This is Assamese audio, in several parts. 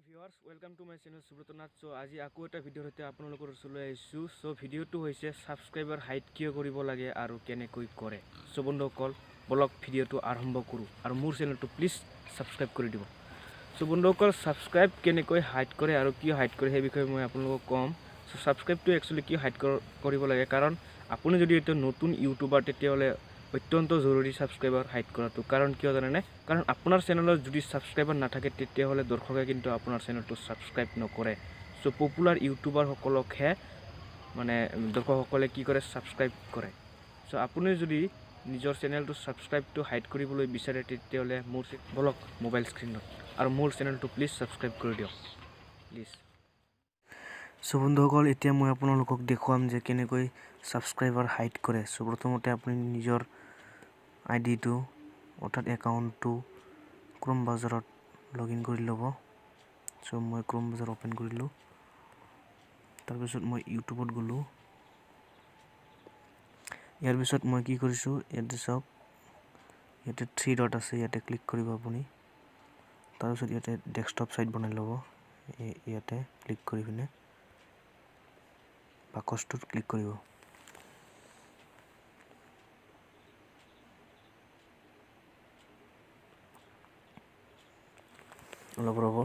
Viewers, welcome to my channel Subrata Nath. So আজি আকৌ এটা ভিডিঅ'ৰ সৈতে আপোনালোকৰ ওচৰলৈ আহিছোঁ। চ' ভিডিঅ'টো হৈছে ছাবস্ক্ৰাইবাৰ হাইড কিয় কৰিব লাগে আৰু কেনেকৈ কৰে। চ' বন্ধুসকল, বলক ভিডিঅ'টো আৰম্ভ কৰোঁ আৰু মোৰ চেনেলটো প্লিজ ছাবস্ক্ৰাইব কৰি দিব। চ' বন্ধুসকল, ছাবস্ক্ৰাইব কেনেকৈ হাইড কৰে আৰু কিয় হাইড কৰে সেই বিষয়ে মই আপোনালোকক ক'ম। চ' ছাবস্ক্ৰাইবটো একচুৱেলি কিয় হাইড কৰিব লাগে, কাৰণ আপুনি যদি এতিয়া নতুন ইউটিউবাৰ তেতিয়াহ'লে অত্যন্ত জৰুৰী ছাবস্ক্ৰাইবাৰ হাইড কৰাটো। কাৰণ কিয় জানেনে? কাৰণ আপোনাৰ চেনেলত যদি ছাবস্ক্ৰাইবাৰ নাথাকে তেতিয়াহ'লে দৰ্শকে কিন্তু আপোনাৰ চেনেলটো ছাবস্ক্ৰাইব নকৰে। চ' পপুলাৰ ইউটিউবাৰসকলকহে মানে দৰ্শকসকলে কি কৰে, ছাবস্ক্ৰাইব কৰে। চ' আপুনি যদি নিজৰ চেনেলটো ছাবস্ক্ৰাইবটো হাইড কৰিবলৈ বিচাৰে তেতিয়াহ'লে মোৰ বলক মোবাইল স্ক্ৰীণত আৰু মোৰ চেনেলটো প্লিজ ছাবস্ক্ৰাইব কৰি দিয়ক প্লিজ। চ' বন্ধুসকল, এতিয়া মই আপোনালোকক দেখুৱাম যে কেনেকৈ ছাবস্ক্ৰাইবাৰ হাইড কৰে। চ' প্ৰথমতে আপুনি নিজৰ আই ডিটো অৰ্থাৎ একাউণ্টটো ক্ৰ'ম ব্ৰাউজাৰত লগ ইন কৰি ল'ব। চ' মই ক্ৰ'ম ব্ৰাউজাৰ অ'পেন কৰিলোঁ, তাৰপিছত মই ইউটিউবত গ'লোঁ। ইয়াৰ পিছত মই কি কৰিছোঁ, ইয়াতে চাওক, ইয়াতে থ্ৰী ডট আছে, ইয়াতে ক্লিক কৰিব আপুনি। তাৰপিছত ইয়াতে ডেস্কটপ ছাইট বনাই ল'ব, ইয়াতে ক্লিক কৰি পিনে বাকচটোত ক্লিক কৰিব। অলপ ৰ'ব।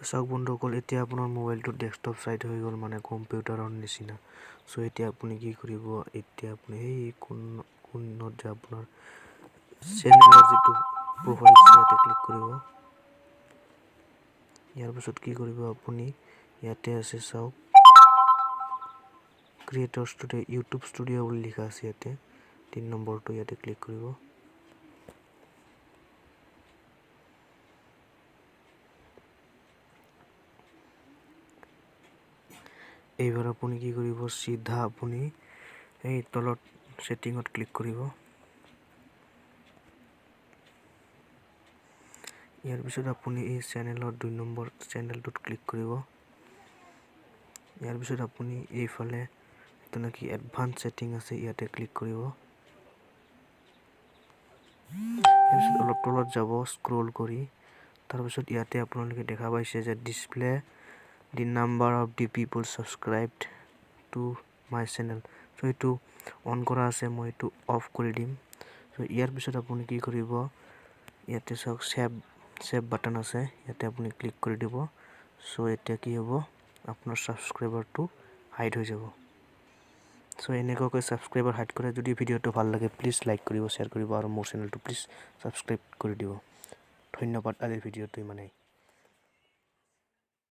চাওক বন্ধুসকল, এতিয়া আপোনাৰ মোবাইলটো ডেস্কটপ ছাইট হৈ গ'ল, মানে কম্পিউটাৰৰ নিচিনা। চ' এতিয়া আপুনি কি কৰিব, এতিয়া আপুনি সেই কোণত যে আপোনাৰ চেনেলৰ যিটো প্ৰফাইল আছে ইয়াতে ক্লিক কৰিব। ইয়াৰ পিছত কি কৰিব আপুনি, ইয়াতে আছে চাওক ক্ৰিয়েটৰ ষ্টুডিঅ', ইউটিউব ষ্টুডিঅ' বুলি লিখা আছে, ইয়াতে 3 নম্বৰটো ইয়াতে ক্লিক কৰিব। এইবাৰ আপুনি কি কৰিব, চিধা আপুনি এই তলত ছেটিঙত ক্লিক কৰিব। ইয়াৰ পিছত আপুনি এই চেনেলৰ 2 নম্বৰ চেনেলটোত ক্লিক কৰিব। ইয়াৰ পিছত আপুনি এইফালে যিটো নেকি এডভান্স ছেটিং আছে ইয়াতে ক্লিক কৰিব। ইয়াৰ পিছত অলপ তলত যাব স্ক্ৰল কৰি, তাৰপিছত ইয়াতে আপোনালোকে দেখা পাইছে যে display the number of the people subscribed to my channel. So এইটো অন কৰা আছে, মই এইটো অফ কৰি দিম। চ' ইয়াৰ পিছত আপুনি কি কৰিব, ইয়াতে চাওক ছেভ বাটন আছে, ইয়াতে আপুনি ক্লিক কৰি দিব। চ' এতিয়া কি হ'ব, আপোনাৰ ছাবস্ক্ৰাইবাৰটো হাইড হৈ যাব। চ' এনেকুৱাকৈ ছাবস্ক্ৰাইবাৰ হাইড কৰে। যদি ভিডিঅ'টো ভাল লাগে প্লিজ লাইক কৰিব, শ্বেয়াৰ কৰিব আৰু মোৰ চেনেলটো প্লিজ ছাবস্ক্ৰাইব কৰি দিব। ধন্যবাদ, আজিৰ ভিডিঅ'টো ইমানেই।